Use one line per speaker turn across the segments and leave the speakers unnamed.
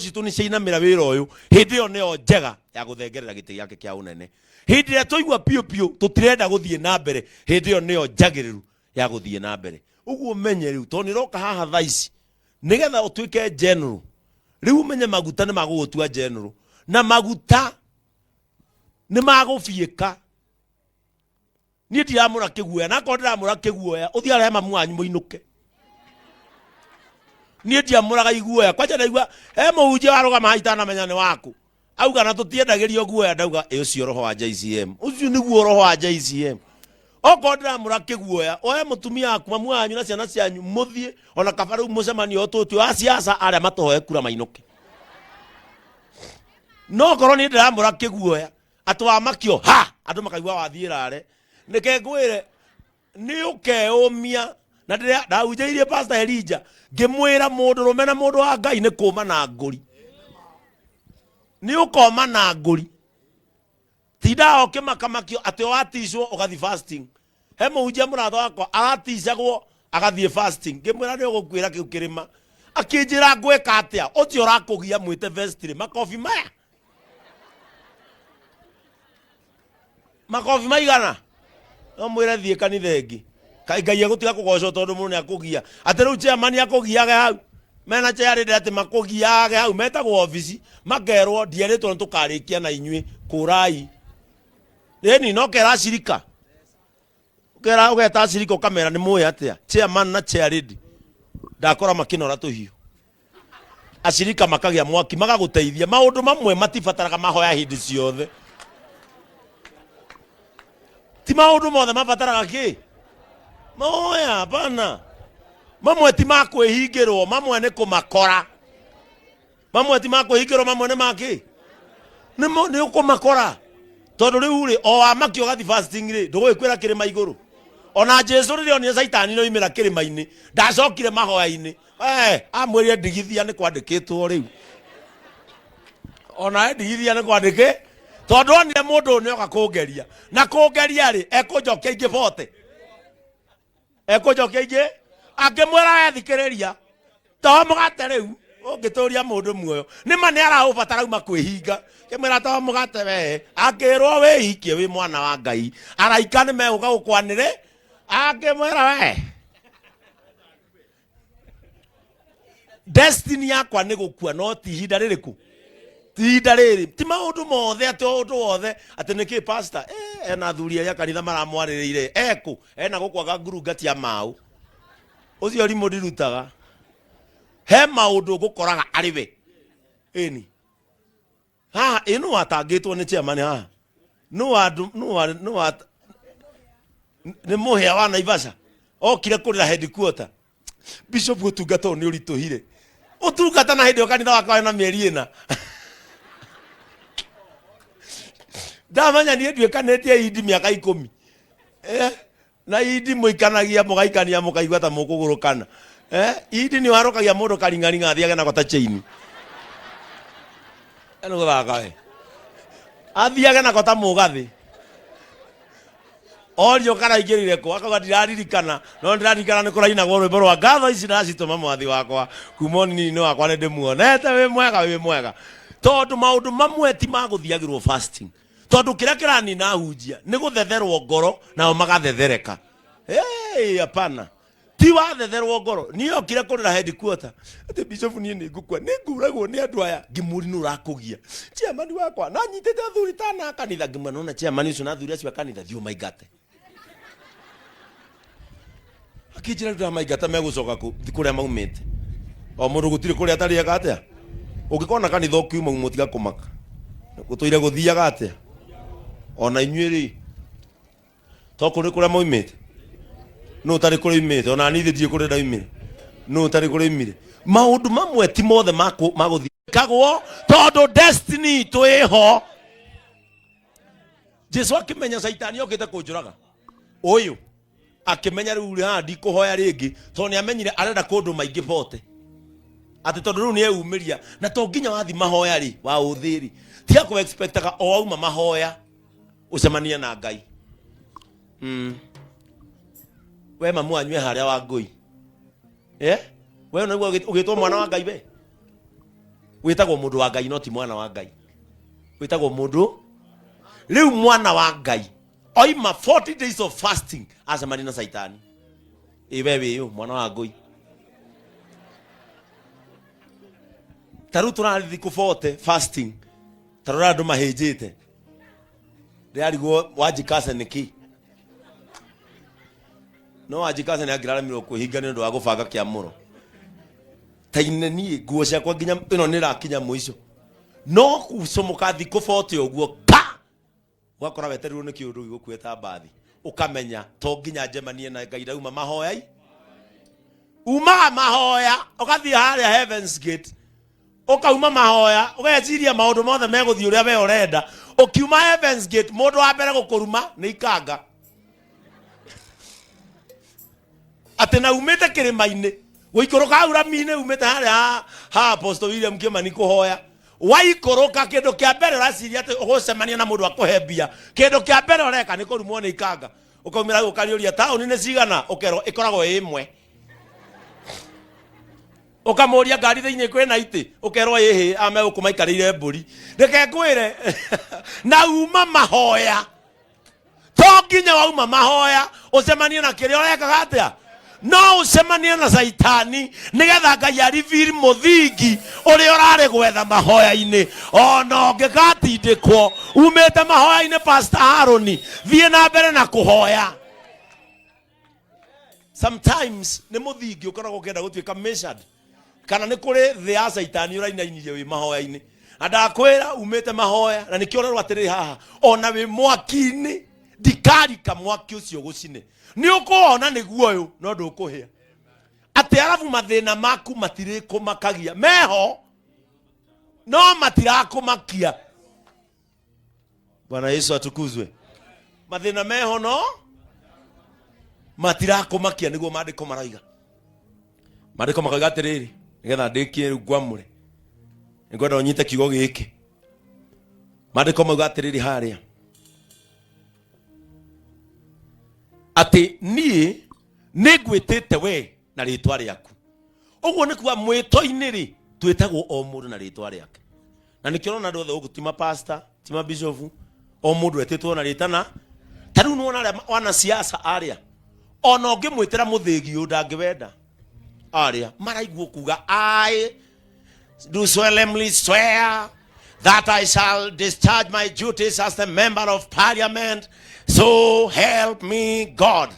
Citũ nĩ ciainamĩra wĩra ũyũ. Hĩndĩ ĩyo nĩyo njega ya gũthengerera gĩtĩ gĩake kĩa ũnene. Hĩndĩ ĩrĩa twaigua piũ piũ tũtirenda gũthiĩ na mbere, hĩndĩ ĩyo nĩyo njagĩrĩru ya gũthiĩ na mbere. Ũguo ũmenye rĩu, tondũ nĩ ũroka haha thaa ici nĩgetha ũtuĩke general. Rĩu ũmenye maguta nĩ magũgũtua general, na maguta nĩ magũbiĩka. Niĩ ndiramũra kĩguoya, na akorwo ndĩramũra kĩguoya, ũthiĩ arehe mamu wanyu mũinũke. Niĩ ndiamũraga iguoya. Kwanja ndaigua he mũhunjia warũgama haha itanamenya nĩ waku, auga na tũtiendagĩrio guoya. Ndauga ĩ ũcio roho wa JCM, ũcio nĩguo roho wa JCM. Okorwo ndĩramũra kĩguoya, oe mũtumia waku, mamu wanyu na ciana cianyu, mũthiĩ ona kaba rĩu mũcemanio ũyũ tũtue wa siasa, arĩa matũhoe kura mainũke. No okorwo niĩ ndĩramũra kĩguoya, atĩ wamakio ha andũ makaigua wathiĩ rare, nĩke ngwĩre nĩ ũkeũmia. Na ndahunjĩirie Pastor Elijah, ngĩmwĩra mũndũrũme na mũndũ wa Ngai nĩ kũma na ngũri, nĩ ũkoma na ngũri. Tindaga ũkĩmakamakio atĩ waticwo ũgathiĩ fasting. He mũhunjia mũrata wakwa araticagwo agathiĩ fasting, ngĩmwĩra nĩ ũgũkuĩra kĩu kĩrĩma. Akĩnjĩra ngwĩka atĩa, ũcio ũrakũgia mwĩte vestry makobi maya, makobi maigana, no mwĩre thiĩ kanitha ĩngĩ. Kaĩ Ngai egũtiga kũgocwo tondũ mũndũ nĩ akũgia atĩ rĩu chairman akũgiage hau mena chair rĩrĩa atĩ makũgiage hau metagwo obici, makerwo ndierĩtwo nĩ tũkarĩkia na inyuĩ kũrai ĩni. No kera acirika, ũkera ũgeta acirika, ũkamera nĩ mũĩ atĩa, chairman na chair lady ndakora makĩnora tũhiũ. Acirika makagĩa mwaki magagũteithia. Maũndũ mamwe matibataraga mahoya hĩndĩ ciothe, ti maũndũ mothe mabataraga kĩ mahoya, hapana. Mamwe ti ma kwĩhingĩrwo, mamwe nĩ kũmakora. Mamwe ti ma kwĩhingĩrwo, mamwe nĩ makĩ nĩ ũkũmakora. Tondũ rĩu rĩ, o wamakio ũgathi fasting rĩ, ndũgũgĩkwĩra kĩrĩma igũrũ. Ona Jesu rĩrĩa onire Caitani nĩ oimĩra kĩrĩma-inĩ, ndacokire mahoya-inĩ. Amwĩrire ndigithia nĩ kwandĩkĩtwo. Rĩu onawe ndigithia nĩ kwandĩkĩ, tondũ onire mũndũ ũyũ nĩoka kũngeria na kũngeria rĩ, ekũnjokia ingĩ bote, ekũnjokia ingĩ. Akĩmwĩra we thikĩrĩria, to mũgate rĩu ũngĩtũria mũndũ muoyo, nĩ ma nĩ araũbatara uma kwĩhinga. Kĩmwĩra to mũgate we, akĩrwo wĩhikie wĩ mwana wa Ngai, araika nĩ megũka gũkwanĩre. Akĩmwĩra we, destiny yakwa nĩ gũkua, no ti ihinda rĩrĩkũ, ti ihinda rĩrĩ. Ti maũndũ mothe atĩ o ũndũ wothe atĩ nĩkĩ pastor ena athuri arĩa kanitha maramwarĩrĩire ekũ ena gũkwaga ngurunga cia maũ ũcio rimũ ndirutaga. He maũndũ ngũkoraga arĩ we ĩni haha ĩ nũ watangĩtwo nĩ chairman haha, nũ wa nũ wa nũ wa nĩ mũhĩa wa Naivasha okire kũrĩra headquarter, bishop, ũtungata ũyũ nĩ ũritũhire. Ũtungata na hĩndĩ ĩyo kanitha wakwa wena mĩeri 4. Ndamenya niĩ nduĩkanĩtie indi mĩaka 10. Na indi mũikanagia, mũgaikania, mũkaigua ta mũkũgũrũkana. Indi nĩ warũkagia mũndũ karing'aring'a athiage nako ta chain. Nĩ gũthaka we, athiage nako ta mũgathĩ. Orio karaingĩrire kũ, akauga ndiraririkana, no ndĩraririkana nĩ kũrainagwo rwĩmbo rwa ngatho ici ndacitũma mwathi wakwa, kuma ũnini-inĩ wakwa nĩ ndĩmuonete wĩ mwega, wĩ mwega. Tondũ maũndũ mamwe ti ma gũthiagĩrwo fasting, tondũ kĩrĩa kĩranina hunjia nĩ gũthetherwo ngoro, nao magathethereka. Hey, hapana, ti wathetherwo ngoro. Niĩ okire kũrĩra headquarter atĩ bishop, niĩ nĩ ngũkua, nĩ ngũragwo nĩ andũ aya. Ngĩmũri nũ ũrakũgia? Chairman wakwa na nyitĩte athuri tana a kanitha. Ngĩmwĩra nona chairman ũcio na athuri acio a kanitha, thiĩ ũmaingate. Akĩnjĩra rĩu ndamaingata megũcoka kũ kũrĩa maumĩte. O mũndũ gũtirĩ kũrĩa atarĩaga atĩa. Ũngĩkona kanitha ũkiuma uma, tiga kũmaka, gũtũire gũthiaga atĩa. Ona inyuĩ rĩ, to kũrĩ kũrĩa maumĩte, nũ ũtarĩ kũrĩa oimĩte? Ona niĩ ndirĩ kũrĩa ndaumire, nũ ũtarĩ kũrĩa oimire? Maũndũ mamwe ti mothe magũthiĩ tondũ destiny itũ ĩho. Jesu akĩmenya Caitani okĩte kũnjũraga ũyũ, akĩmenya rĩu rĩ, haha ndikũhoya rĩngĩ, tondũ nĩ amenyire arenda kũndũ maingĩ bote atĩ tondũ rĩu nĩ eyumĩria. Na to nginya wathi mahoya rĩ wa ũthĩ rĩ, tiga kũ expectaga o wauma mahoya ũcemanie na Ngai. We mamu wanyu e harĩa wa ngũi. We ũnaigua ũgĩtwo mwana wa Ngai we? Wĩtagwo mũndũ wa Ngai no ti mwana wa Ngai. Wĩtagwo mũndũ rĩu mwana wa Ngai oima 40 days of fasting acemania na Saitani. Ĩ we wĩyũ mwana wa ngũi. Ta rĩu tũrathiĩ thikũ 40 fasting, ta rora andũ mahĩnjĩte. Ndĩrarigwo wanjikase nĩkĩ? No wanjikase nĩ angĩraremirwo kwĩhinga nĩ ũndũ wa gũbanga kĩamũro. Ta ine niĩ nguo ciakwa nginya ĩno nĩ ĩrakinya mũico. No gũcomoka thikũ 40 ũguo pa ũgakora wetereirwo nĩ kĩũndũ gĩgũkue ta mbathi. Ũkamenya to nginya njemanie na Ngai ndauma mahoya-i. Umaga mahoya ũgathiĩ harĩa Heaven's Gate ũkauma mahoya ũgeciria maũndũ mothe megũthiĩ ũrĩa we ũrenda. Ũkiuma Heaven's Gate mũndũ wa mbere gũkũruma nĩ ikanga. Atĩ na umĩte kĩrĩma-inĩ gũikũrũka hau rami-inĩ umĩte harĩa ha Apostle William Kimani kũhoya, waikũrũka kĩndũ kĩa mbere ũraciria atĩ ũgũcemania na mũndũ akũhe mbia, kĩndũ kĩa mbere ũreka nĩ kũrumwo nĩ ikanga. Ũkaumĩra hau ũkariũria taũni nĩ cigana, ũkerwo ĩkoragwo ĩ ĩmwe. Ũkamũria ngari thĩinĩ kwĩna itĩ, ũkerwo ĩhĩ ame gũkũ maikarĩire mbũri. Reke ngwĩre na uma mahoya to nginya wauma mahoya ũcemanie na kĩrĩa ũrekaga atĩa, no ũcemanie na Caitani nĩgetha Ngai ariviri mũthingi ũrĩa ũrarĩ gwetha mahoya-inĩ. Ona ũngĩgatindĩkwo umĩte mahoya-inĩ, Pastor Haroni, thiĩ na mbere na kũhoya. Sometimes nĩ mũthingi ũkoragwo ũkĩenda gũtuĩka measured, kana nĩ kũrĩ thĩ ya Caitani ũrainainirie wĩ mahoya-inĩ. Na ndakwĩra umĩte mahoya, na nĩkĩo ũrerwo atĩrĩrĩ haha, ona wĩ mwaki-inĩ ndikarika mwaki ũcio gũcine. Nĩ ũkũwona nĩguo ũyũ, no ndũkũhĩa. Atĩ arabu mathĩna maku matirĩkũmakagia, meho no matirakũmakia. Bwana Yesu atukuzwe. Mathĩna meho no matirakũmakia, nĩguo maandĩko maroiga. Maandĩko makoiga atĩrĩrĩ, nĩgetha ndĩkie rĩu ngwamũre, nĩngwenda ũnyite kiugo gĩkĩ. Maandĩko mauga atĩrĩrĩ harĩa atĩ niĩ nĩngwĩtĩte we na rĩtwa rĩaku. Ũguo nĩ kuga mwĩto-inĩ rĩ, twĩtagwo o mũndũ na rĩtwa rĩake. Na nĩkĩo ũrona andũ othe gũkũ ti mapasta, ti mabishofu, o mũndũ etĩtwo na rĩtana. Ta rĩu nĩwona arĩa wanasiasa arĩa, ona ũngĩmwĩtĩra mũthĩgi ũyũ ndangĩwenda. Arĩa maraigua kuga I do solemnly swear that I shall discharge my duties as the member of parliament, so help me God.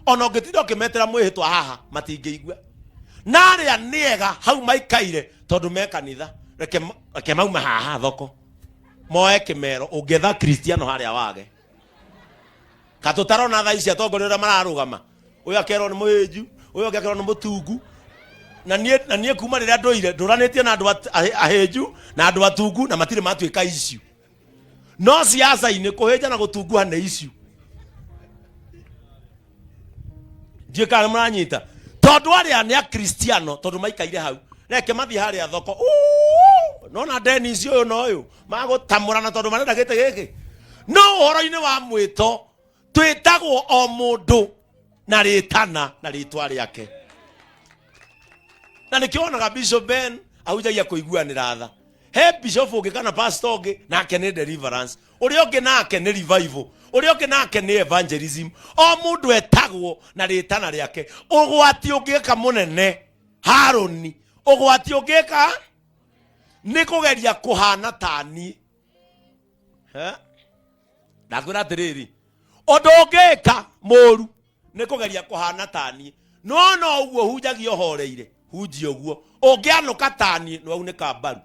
Ona ũngĩtinda ũkĩmetĩra mwĩhĩtwa haha matingĩigua. Na arĩa nĩega hau maikaire tondũ me kanitha, reke maume haha thoko moe kĩmero. Ũngĩetha Kristiano harĩa wage katũtarona thaa ici atongoria ũrĩa mararũgama, ũyũ akerwo nĩ mũhĩnju, ũyũ ũngĩ akerwo nĩ mũtungu. Na niĩ kuma rĩrĩa ndũire ndũranĩtie na andũ ahĩnju na andũ atungu na matirĩ matuĩka issue. No siasa-inĩ kũhĩnja na gũtunguha nĩ issue. Ndiũĩ kana mũranyita, tondũ arĩa nĩ akristiano tondũ maikaire hau, reke mathiĩ harĩa thoko. Uu! Nona Dennis ũyũ na ũyũ magũtamũrana tondũ marenda gĩtĩ gĩkĩ. No ũhoro-inĩ wa mwĩto twĩtagwo o mũndũ na rĩtana na rĩtwa rĩake. Na nĩkĩo wonaga Bishop Ben ahunjagia kũiguanĩra tha. He bishop ũngĩ kana pastor ũngĩ nake nĩ deliverance, ũrĩa ũngĩ nake nĩ revival, ũrĩa ũngĩ nake nĩ evangelism. O mũndũ etagwo na rĩtana rĩake. Ũgwati ũngĩka mũnene Harũni, ũgwati ũngĩka nĩ kũgeria kũhana ta niĩ. He? Ndakwĩra atĩrĩrĩ, ũndũ ũngĩka mũru nĩ kũgeria kũhana ta niĩ. No no ũguo hunjagia ũhoreire, hunjia ũguo. Ũngĩanũka ta niĩ nĩ waunĩka mbaru.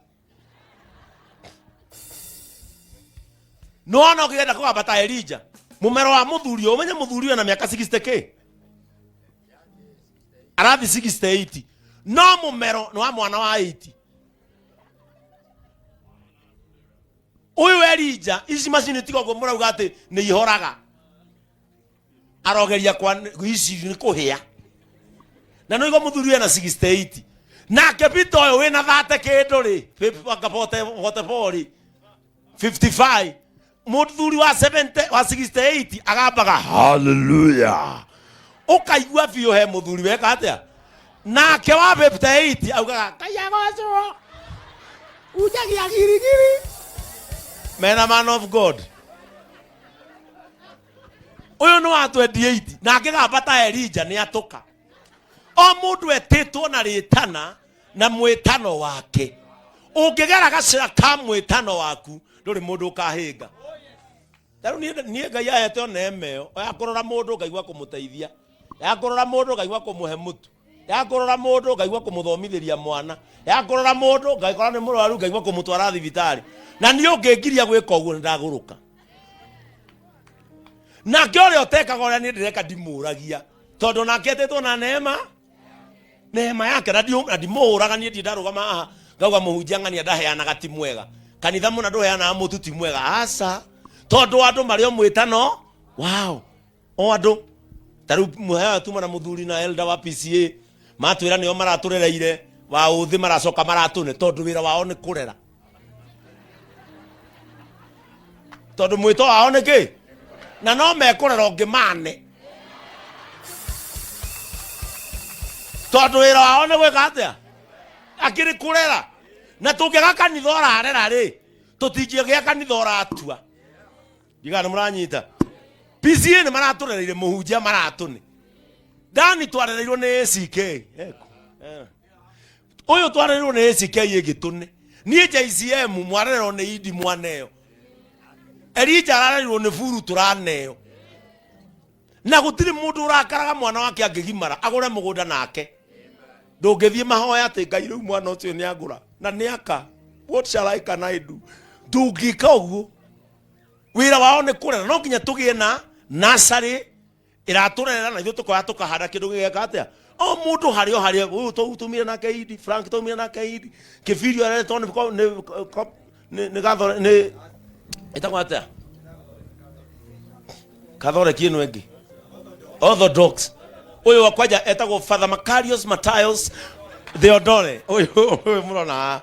No no ũngĩenda kũgamba ta Elija, mũmero wa mũthuri ũyũ, ũmenye mũthuri ũyũ na mĩaka 60 kĩ arathi 68, no mũmero nĩ wa mwana wa 80. Ũyũ Elija, ici macini tiga ũguo mũrauga atĩ nĩ ihoraga, arogeria kwa ici nĩ kũhĩa. Na nĩ ũigua mũthuri ena 68, nake Peter ũyũ wĩna 30 kĩndũ rĩ, anga 44 rĩ, 55, mũthuri wa 70 wa 68 agambaga hallelujah, ũkaigua biũ he mũthuri weka atĩa. Nake wa 58 augaga Ngai agocwo. Hunjagia girigiri mena man of God. Ũyũ nĩ wa 28 na angĩgamba ta Elija nĩ atũka. O mũndũ etĩtwo na rĩtana na mwĩtano wake. Ũngĩgera gacĩra ka mwĩtano waku ndũrĩ mũndũ ũkahĩnga. Ta rĩu niĩ Ngai ahete o neema ĩyo ya kũrora mũndũ ngaigua kũmũteithia, ya kũrora mũndũ ngaigua kũmũhe mũtu, ya kũrora mũndũ ngaigua kũmũthomithĩria mwana, ya kũrora mũndũ ngaikora nĩ mũrwaru ngaigua kũmũtwara thibitarĩ. Na niĩ ũngĩngiria gwĩka ũguo nĩ ndagũrũka. Nake ũrĩa ũtekaga ũrĩa niĩ ndĩreka ndimũragia, tondũ nake etĩtwo na neema, neema yake. Na ndimũhũraga niĩ, ndirĩ ndarũgama haha ngauga mũhunjia ng'ania ndaheanaga ti mwega, kanitha mũna ndũheanaga mũtu ti mwega. Aca, tondũ andũ marĩ o mwĩtano wao, o andũ ta rĩu mũheaga tuma na mũthuri na elder wa PCA matwĩra nĩo maratũrereire wa ũthĩ, maracoka maratũne tondũ wĩra wao nĩ kũrera, tondũ mwĩto wao nĩ kĩ, na no mekũrera ũngĩmane, tondũ wĩra wao nĩ gwĩka atĩa? Akĩrĩ kũrera. Na tũngĩaga kanitha ũrarera rĩ, tũtingĩgĩa kanitha ũratua. Ndiga nĩ mũranyita. PCA nĩ maratũrereire, mũhunjia maratũne ndani twarereirwo nĩ ACK. Eko. Ũyũ twarereirwo nĩ ACK ĩngĩ tũne. Niĩ JCM mwarererwo nĩ Idi mwaneo, Elija ararerirwo nĩ buru tũraneo, na gũtirĩ mũndũ ũrakaraga mwana wake angĩgimara agũre mũgũnda nake. Ndũngĩthiĩ mahoya atĩ Ngai rĩu mwana ũcio nĩ agũra na nĩ aka, what shall I can I do? Ndũngĩka ũguo. Wĩra wao nĩ kũrera. No nginya tũgĩe na nursery ĩratũrerera na ithuĩ tũkoya tũkahanda kĩndũ gĩgeka atĩa. O mũndũ harĩ o harĩa. Ũyũ tũumire nake Idi Frank, tũumire nake Idi Kĩbirio, areretwo nĩ gathore nĩ ĩtagwo atĩa, kathoreki ĩno ĩngĩ, Orthodox. Ũyũ wa kwanja etagwo Father Macarius Matthias Theodore, ũyũ mũrona haha.